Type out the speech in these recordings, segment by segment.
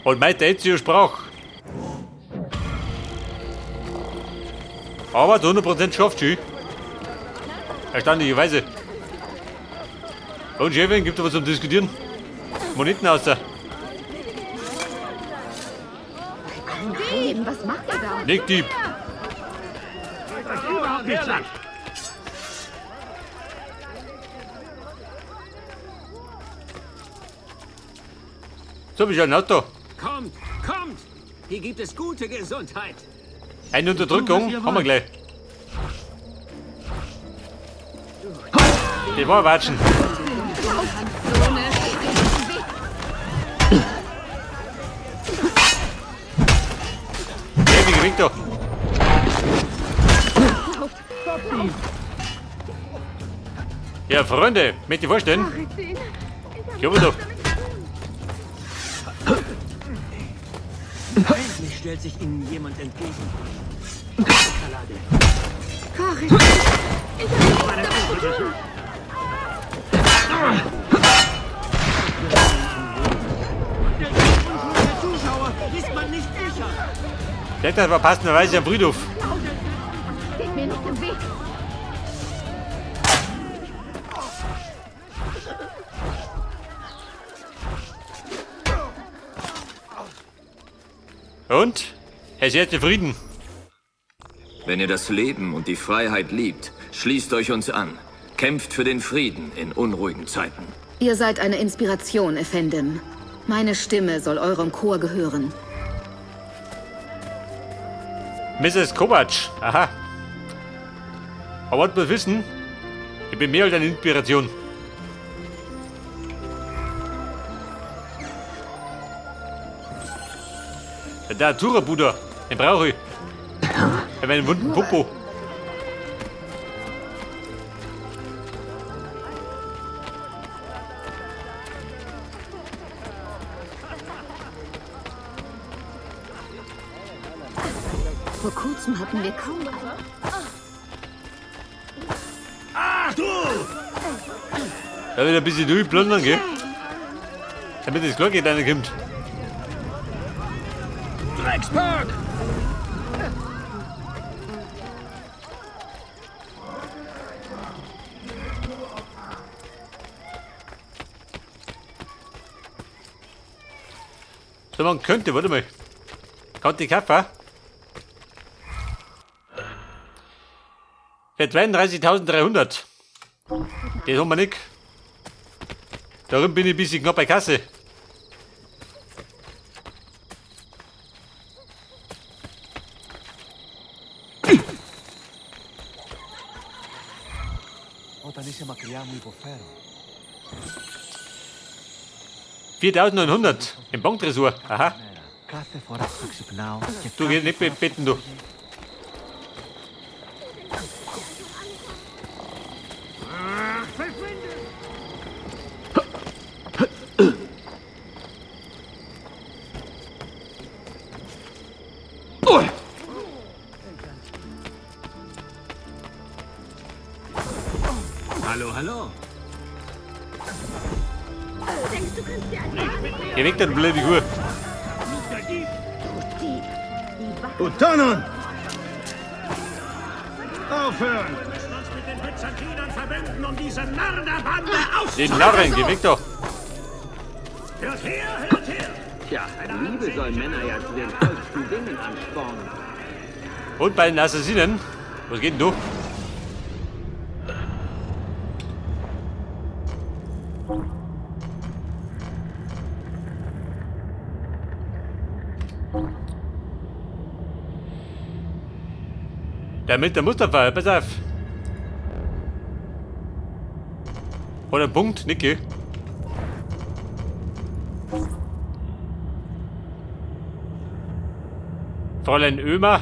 Und Meister Ezio sprach. Aber zu 100% geschafft, schön. Erstaunlicherweise. Und Chefin, gibt es was zum Diskutieren? Moneten aus da. Nein, was macht er da? Nick Dieb. Überhaupt nicht satt. So, wie schaut ein Auto? Kommt, kommt! Hier gibt es gute Gesundheit. Eine Unterdrückung haben wir gleich. Die war watschen. Hey, wie gewinnt da? Ja, Freunde, möchte ich vorstellen? Ich habe doch. Endlich stellt sich Ihnen jemand entgegen. Schokolade. Der Zuschauer ist man nicht sicher. Der war passenderweise am Friedhof. Steht mir nicht im Weg. Und? Es ist jetzt Frieden. Wenn ihr das Leben und die Freiheit liebt, schließt euch uns an. Kämpft für den Frieden in unruhigen Zeiten. Ihr seid eine Inspiration, Effendim. Meine Stimme soll eurem Chor gehören. Mrs. Kovac. Aha. Aber wollt ihr wissen, ich bin mehr als eine Inspiration. Der Atura-Bruder, den brauche ich. Ich habe einen wunden Popo. Vor kurzem hatten wir kaum einen. Da wieder ein bisschen durchplündern, gell? Damit das Glocke einer kommt. Dreckspark! So, man könnte, warte mal. Kann die Kaffee? Für 32.300. Das haben wir nicht. Darum bin ich ein bisschen knapp bei Kasse. Όταν είσαι μακριά μου υποφέρω. 4.900 im Banktresor. Aha. Κάθε φορά που θα ξυπνάω και Du κάθε geh nicht φορά που betten, du. Hallo, hallo. Geh weg, du blöde Uhr. Utanon! Aufhören! Uns mit den Byzantinern verbinden, um diese Mörderbande Den Narren, geh weg da. Hört her, hört her! Tja, Liebe soll Männer ja zu den tollsten Dingen anspornen. Und bei den Assassinen. Was geht denn du? Der mit der Mustafa, pass auf. Oder ein Punkt, Niki. Fräulein Ömer.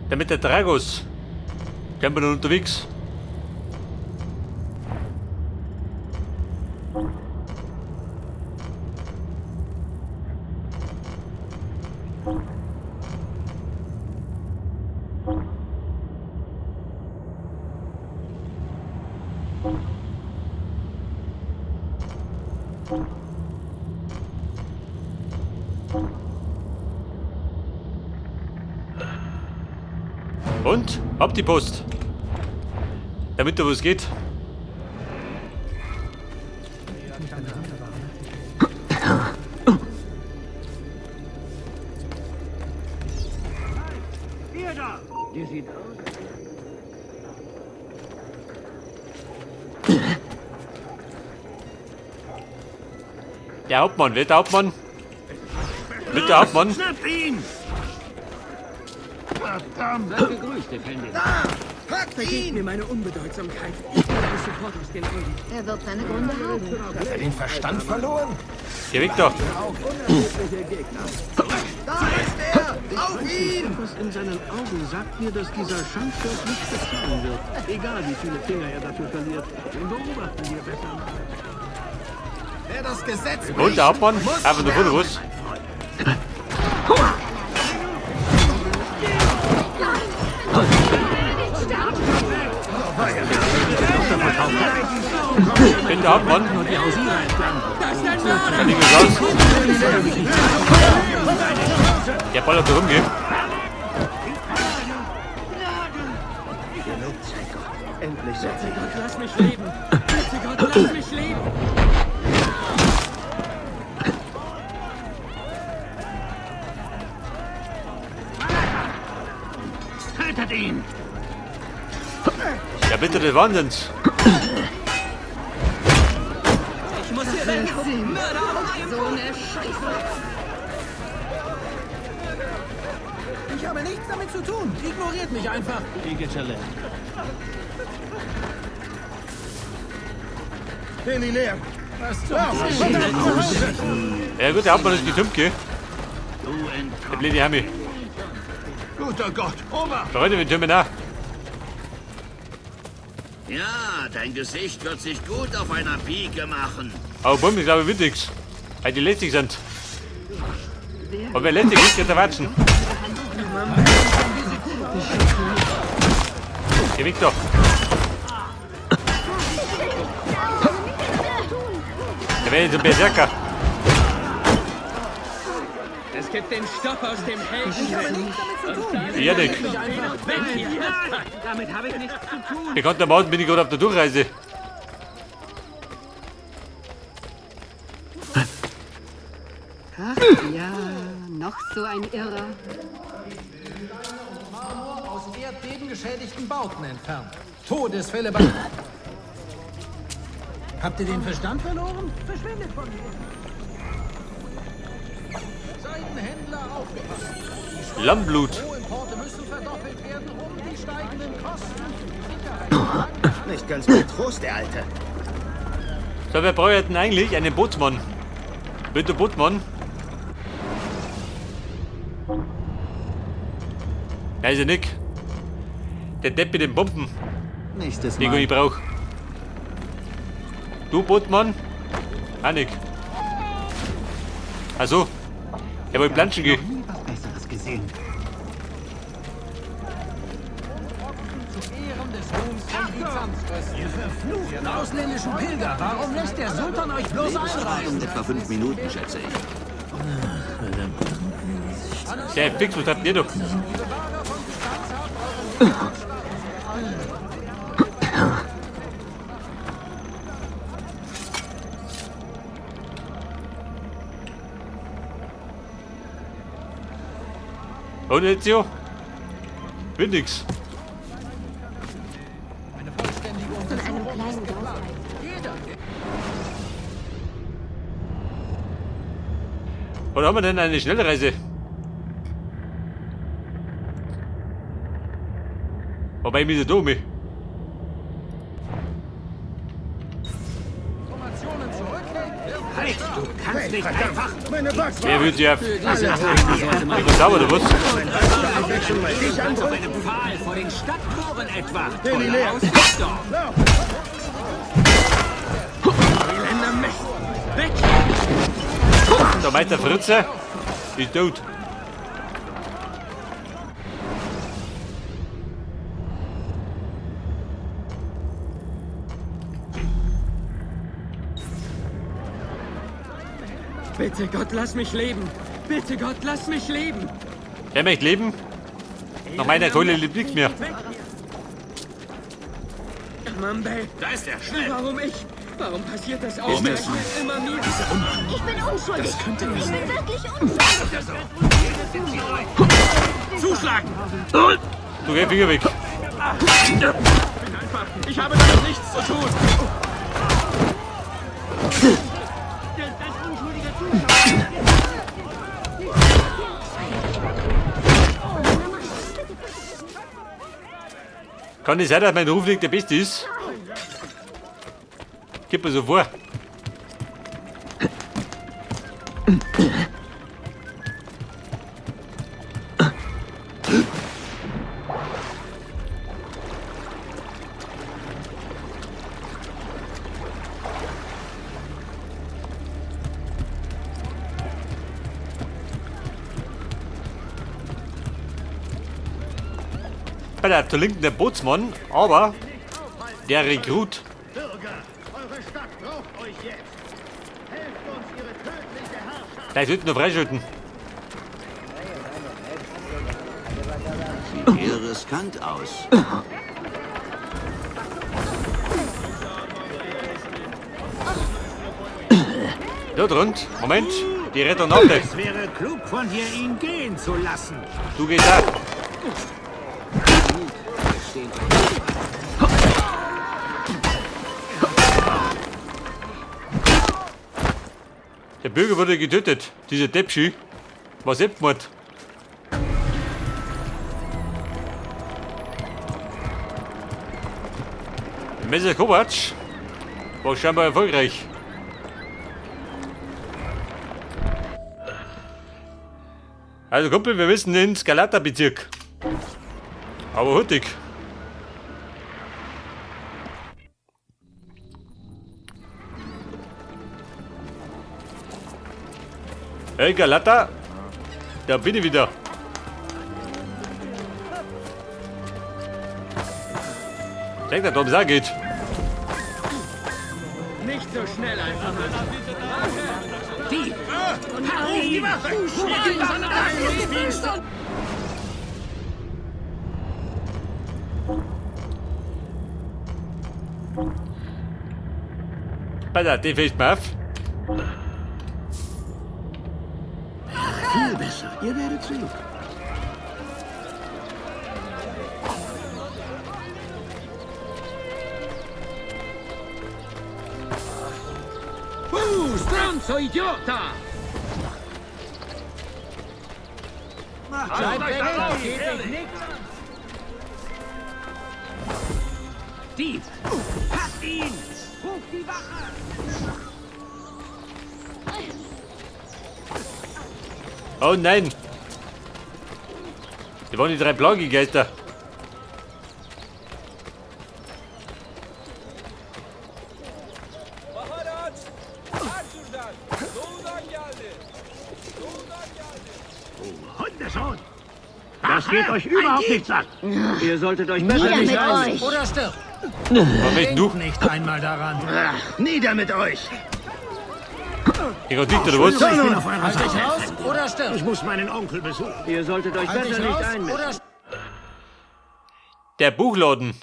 Der mit der Dragos. Scheinbar noch unterwegs. Und ab die Post. Damit da was geht. Der Hauptmann, wer ist der Hauptmann? Mit der Hauptmann? Schnappt ihn! Verdammt! Seid gegrüßt, Effendi. Packt ihn! Mir meine Unbedeutsamkeit. Ich bleibe sofort aus den Augen. Er wird seine Gründe haben. Hat er den Verstand verloren? Geh weg da. Da ist er! Auf ihn! Etwas in seinen Augen sagt mir, dass dieser Schandschirk nicht bezahlen wird. Egal, wie viele Finger er dafür verliert. Den beobachten wir besser. Wer das Gesetz Und der Hauptmann? muss Einfach nur von was? Bin der Hauptmann. Kann ich was aus? Der ballert da rum, gell? Endlich seid ihr. Gott, lass mich leben. Bitte Gott, lass mich leben. Tötet ihn! Ja, bitte des Wahnsinns. Ich muss hier weg. Mörder auf einem So eine Scheiße. Ich habe nichts damit zu tun. Ignoriert mich einfach. Heliler! Was zum Ja gut, der Hauptmann ist getümmt, gell? Der blöde Hammi. Guter Gott! Ober! Leute, wir türmen nach. Ja, dein Gesicht wird sich gut auf einer Pike machen. Aber Bumm, ich glaube, wird nix. Weil die lästig sind. Und wer lästig ist, geht der Watschen. Geh weg doch. Der wäre jetzt ein Berserker. Es gibt den Stoff aus dem Helden. Ja, Nick. Weg hier. Damit habe ich nichts zu tun. Bekanntermaßen bin ich gerade auf der Durchreise. Ach ja, noch so ein Irrer. Marmor aus erdbebengeschädigten Bauten entfernt. Todesfälle bei... Habt ihr den Verstand verloren? Verschwindet von hier! Seidenhändler aufgepasst. Lammblut. Rohimporte müssen verdoppelt werden, um die steigenden Kosten für die Sicherheit. Nicht ganz bei Trost, der Alte. So, wer braucht denn eigentlich einen Bootsmann? Bitte Bootsmann. Nein, ist ja Nick. Der Depp mit den Bomben, Nächstes den Mal. ich brauch. Du Bootsmann? Ah, Nick. Also, er wollte planschen gehen. Nie was Besseres gesehen. Zu Ehren des Ruhms von Byzanz. Ihr verfluchten ausländischen Pilger, warum lässt der Sultan euch bloß einreisen? Etwa 5 Minuten, schätze ich. Sehr fix, was habt ihr doch? Und jetzt jo? Wird nix. Von einem kleinen Dorf. Oder haben wir denn eine Schnellreise? Wobei, mir ist ja dumm. Informationen zurückhält, wird Halt, du kannst nicht einfach. Meine Wachs Wer wird ja. Ich bin sauber, oder was? schon mal dich Auf anbrüllen. einem Pfahl vor den Stadttoren etwa. Heliler! Oder aus Dorf. Elender Mist! Weg! Der Meister Fritze ist tot. Bitte Gott, lass mich leben. Bitte Gott, lass mich leben. Der möchte leben. Nach meiner Keule lebt nichts mehr. Mambel. Da ist er, schnell! Warum ich? Warum passiert das ausgerechnet immer mir? Ich bin unschuldig. Das könnte ich bin wirklich unschuldig. Zuschlagen! Du geh Finger weg. Ich habe damit nichts zu tun. Kann es sein, dass mein Ruf nicht der beste ist? Gib mir so vor. Bei der zur Linken der Bootsmann, aber der Rekrut. Bürger, eure Stadt braucht euch jetzt. Helft uns, ihre tödliche Herrschaft. Der sollte noch freischalten. Sieht eher riskant aus. Da drunten. Moment, die Rettung nach dir. Es wäre klug von dir, ihn gehen zu lassen. Du gehst da. Der Bürger wurde getötet. Dieser Deppschi war Selbstmord. Messer Kovac war scheinbar erfolgreich. Also Kumpel, wir müssen ins Galata-Bezirk. Aber hurtig. Hey Galata, da bin ich wieder. Zeig dir, ob es auch geht. Nicht so schnell einfach. Die! Die Wache! Pass auf, den fällt mir auf. Viel besser. Ihr werdet sehen. Buh, stronzo, idiota! Bleib weg, das geht dich nichts an. Dieb! Pack ihn! Ruf die Wache! Oh nein! Die waren die drei Plagegeister. Hundesohn! Das geht euch überhaupt nichts an. Ihr solltet euch besser Nieder nicht mit einmischen. euch. Oder stirb. Was möchtest du? Nicht einmal daran. Nieder mit euch! Ich hab dich oder was? Ich bin auf eurer Halt dich Seite. raus oder stirb. Ich muss meinen Onkel besuchen. Ihr solltet euch Halt dich besser nicht raus einmischen. oder Der Buchladen.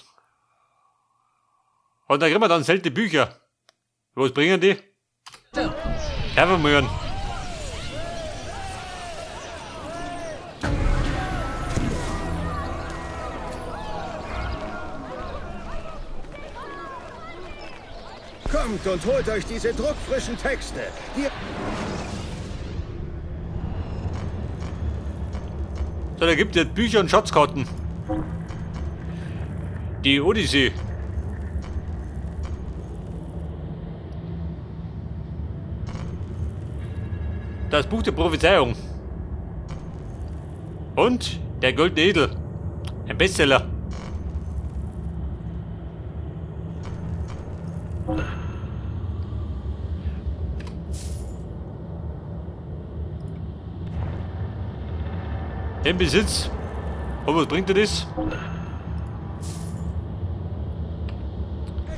Und da kriegen wir dann seltene Bücher. Was bringen die? stirb. Einfach mal an. Kommt und holt euch diese druckfrischen Texte. Die So, da gibt es jetzt Bücher und Schatzkarten. Die Odyssee. Das Buch der Prophezeiung. Und der Goldene Edel. Ein Bestseller. Den Besitz. Und was bringt dir das?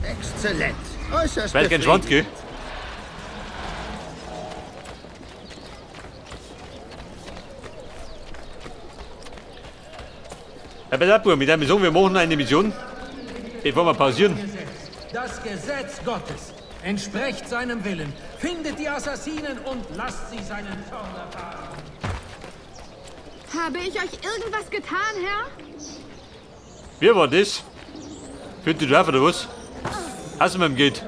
Exzellent. Äußerst Weil kein Schwanz, gell? befriedigend. Ja, pass auf, mit der Mission, wir machen eine Mission, bevor wir pausieren. Das Gesetz Gottes entsprecht seinem Willen. Findet die Assassinen und lasst sie seinen Zorn erfahren. Habe ich euch irgendwas getan, Herr? Wie war das? Für die Dorf oder was? Hast du mit dem Geld?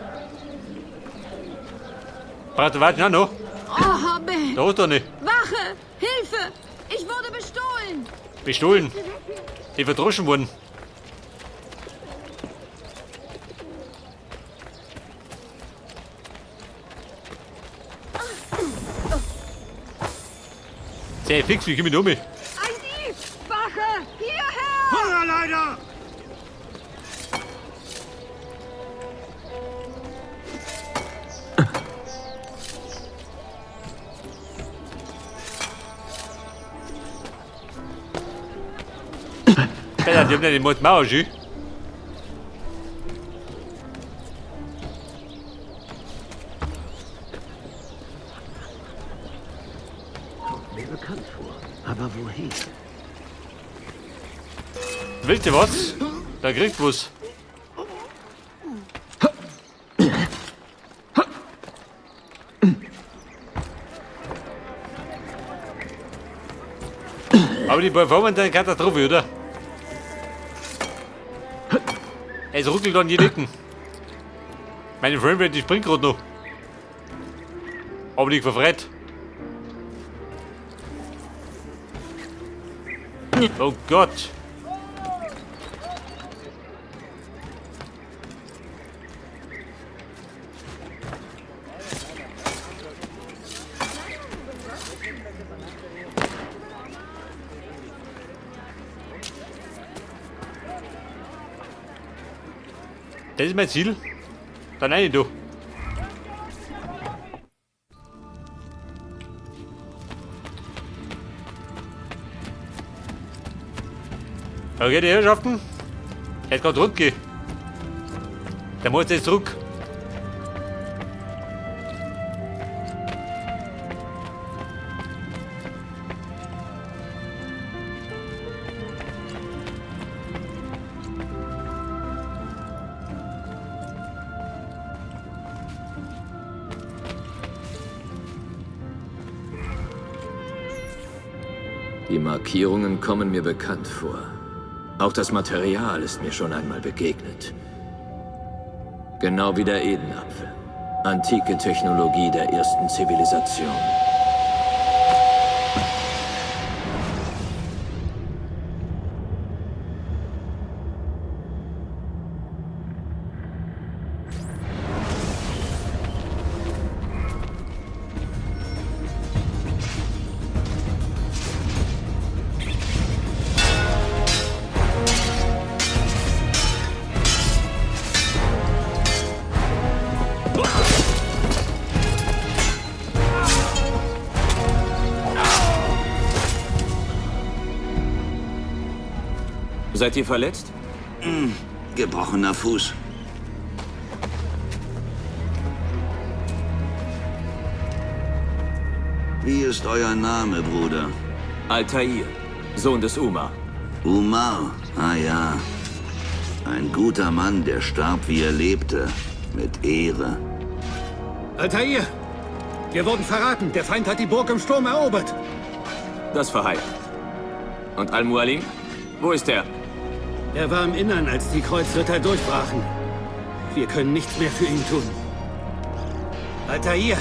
Braucht der Warten auch noch? Oh, Hobbe! Da hast du nicht. Wache! Hilfe! Ich wurde bestohlen! Bestohlen. Die verdroschen worden. Sehr fix, wie komme ich da um? Ein Dieb! Wache! Hierher! Feuerleider! Alter, die haben ja den Mund Mauer, schön. Kommt mir bekannt vor. Aber woher? Willst du was? Da kriegst du was. Aber die Performance ist eine Katastrophe, oder? Es ruckelt an jeden Ecken. Meine Framerate, die springt gerade noch. Aber nicht verfreit. Oh Gott. Das ist mein Ziel. Dann rein, du. Okay, die Herrschaften. Jetzt gerade rund gehen. Der muss jetzt zurück. Die Markierungen kommen mir bekannt vor. Auch das Material ist mir schon einmal begegnet. Genau wie der Edenapfel. Antike Technologie der ersten Zivilisation. Seid ihr verletzt? Gebrochener Fuß. Wie ist euer Name, Bruder? Altair, Sohn des Umar. Umar, ah ja. Ein guter Mann, der starb, wie er lebte. Mit Ehre. Altair! Wir wurden verraten. Der Feind hat die Burg im Sturm erobert. Das verheilt. Und Al-Mualim? Wo ist er? Er war im Innern, als die Kreuzritter durchbrachen. Wir können nichts mehr für ihn tun. Altair,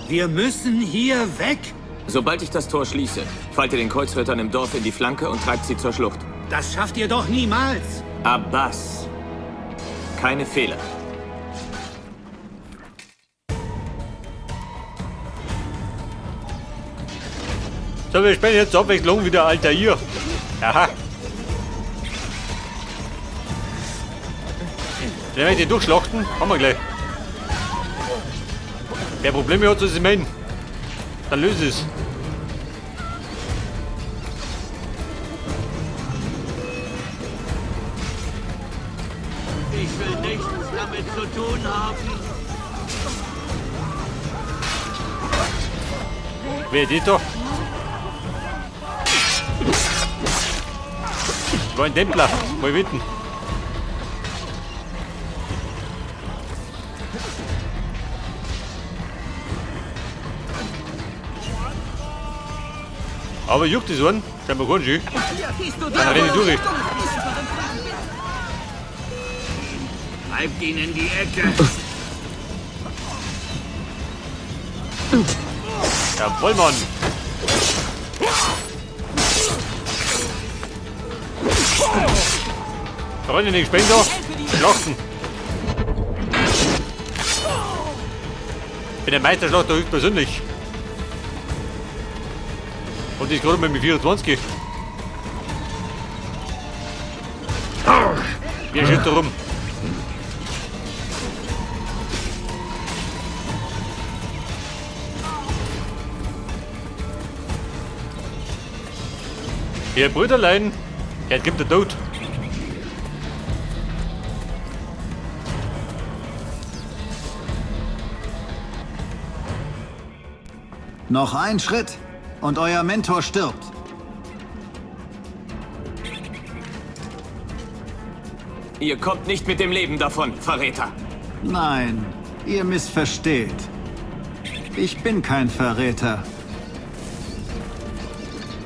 wir müssen hier weg! Sobald ich das Tor schließe, fallt ihr den Kreuzrittern im Dorf in die Flanke und treibt sie zur Schlucht. Das schafft ihr doch niemals! Abbas. Keine Fehler. So, wir spielen jetzt zur Abwechslung wieder Altair. Aha. Wenn wir die durchschlachten, haben wir gleich. Wer Probleme hat, soll sich melden. Dann löse es. Ich will nichts damit zu tun haben. Wer die da? War ein Templer. Mal witten. Aber juckt es einen, scheinbar keinen Schiff. Dann renne ich durch. Treibt ihn in die Ecke. Jawohl, Mann. Freunde, nicht Spender. Schlachten. Bin der Meisterschlachter höchstpersönlich. Und ich gerade mal mit 24. Wer steht da rum? Ihr Brüderlein, jetzt gibt der Tod. Noch ein Schritt und euer Mentor stirbt. Ihr kommt nicht mit dem Leben davon, Verräter. Nein, ihr missversteht. Ich bin kein Verräter.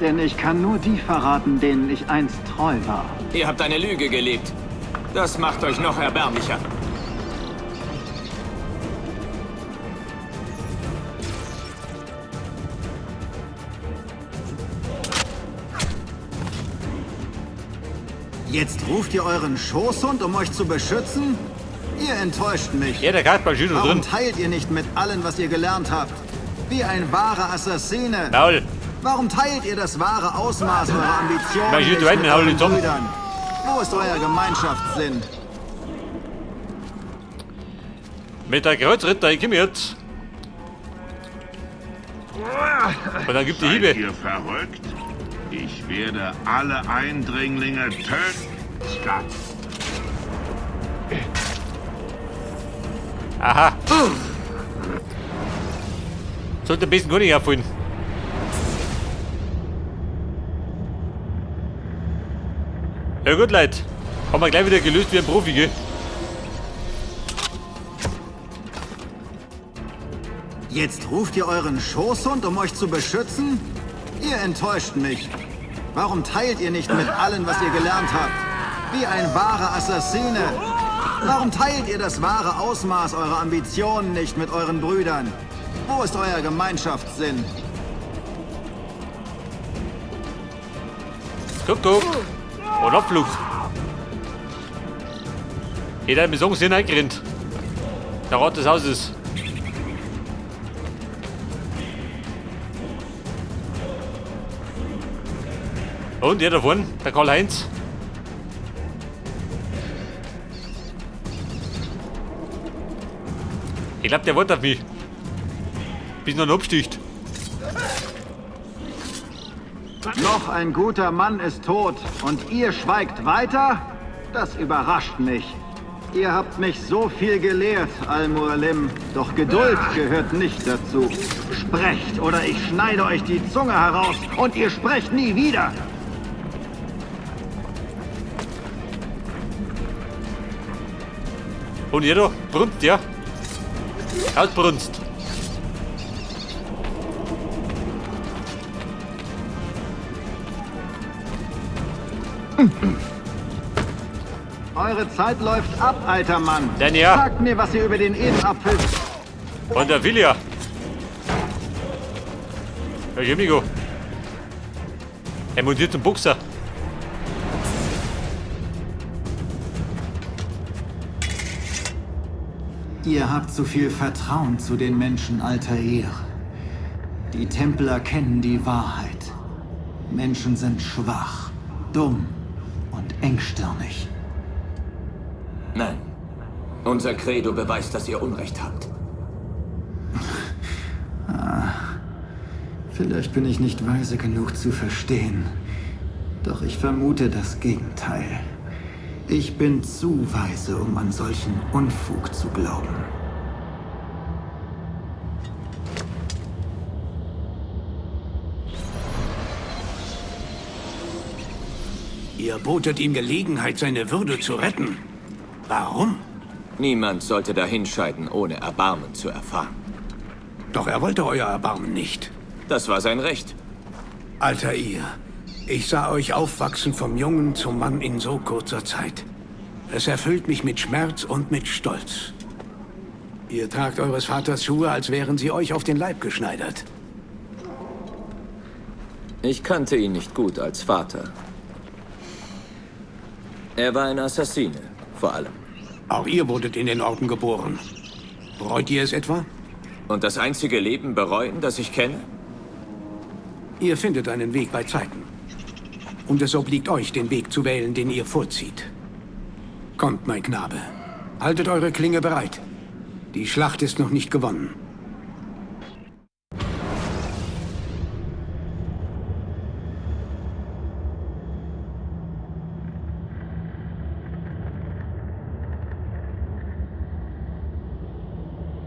Denn ich kann nur die verraten, denen ich einst treu war. Ihr habt eine Lüge gelebt. Das macht euch noch erbärmlicher. Jetzt ruft ihr euren Schoßhund, um euch zu beschützen? Ihr enttäuscht mich. Ja, der Kasper steht Warum drin. teilt ihr nicht mit allen, was ihr gelernt habt? Wie ein wahrer Assassine. Maul. Warum teilt ihr das wahre Ausmaß eurer Ambitionen Na, hier nicht drüben, mit hau euren die zusammen. Brüdern? Wo ist euer Gemeinschaftssinn? Mit der Kreuzritter, ich komm jetzt. Und dann gibt die Seid Hiebe. ihr verrückt? Ich werde alle Eindringlinge töten. Stadt. Aha. Sollte ein bisschen gar nicht auffallen. Ja gut, Leute. Haben wir gleich wieder gelöst wie ein Profi, gell? Jetzt ruft ihr euren Schoßhund, um euch zu beschützen? Ihr enttäuscht mich. Warum teilt ihr nicht mit allen, was ihr gelernt habt? Wie ein wahrer Assassine. Warum teilt ihr das wahre Ausmaß eurer Ambitionen nicht mit euren Brüdern? Wo ist euer Gemeinschaftssinn? Kuckuck. Und Abflug. Jeder hat mir sagen, sind eingerannt. Der Rat des Hauses. Und der da vorne, der Karl-Heinz. Ich glaube, der wartet auf mich. Bis noch absticht. Noch ein guter Mann ist tot und ihr schweigt weiter? Das überrascht mich. Ihr habt mich so viel gelehrt, Al-Mualim. Doch Geduld gehört nicht dazu. Sprecht oder ich schneide euch die Zunge heraus und ihr sprecht nie wieder. Und ihr da, brunnt, ja? Ausbrunst. Eure Zeit läuft ab, alter Mann. Denn ja. Sagt mir, was ihr über den Edenapfel... Und der Filia. Herr Jemigo. Er montiert zum Boxer. Ihr habt zu viel Vertrauen zu den Menschen, Altair. Die Templer kennen die Wahrheit. Menschen sind schwach, dumm und engstirnig. Nein. Unser Credo beweist, dass ihr Unrecht habt. Ah, vielleicht bin ich nicht weise genug zu verstehen. Doch ich vermute das Gegenteil. Ich bin zu weise, um an solchen Unfug zu glauben. Ihr botet ihm Gelegenheit, seine Würde zu retten. Warum? Niemand sollte dahinscheiden, ohne Erbarmen zu erfahren. Doch er wollte euer Erbarmen nicht. Das war sein Recht. Altair, ich sah euch aufwachsen vom Jungen zum Mann in so kurzer Zeit. Es erfüllt mich mit Schmerz und mit Stolz. Ihr tragt eures Vaters Schuhe, als wären sie euch auf den Leib geschneidert. Ich kannte ihn nicht gut als Vater. Er war ein Assassine, vor allem. Auch ihr wurdet in den Orden geboren. Bereut ihr es etwa? Und das einzige Leben bereuen, das ich kenne? Ihr findet einen Weg bei Zeiten. Und es obliegt euch, den Weg zu wählen, den ihr vorzieht. Kommt, mein Knabe. Haltet eure Klinge bereit. Die Schlacht ist noch nicht gewonnen.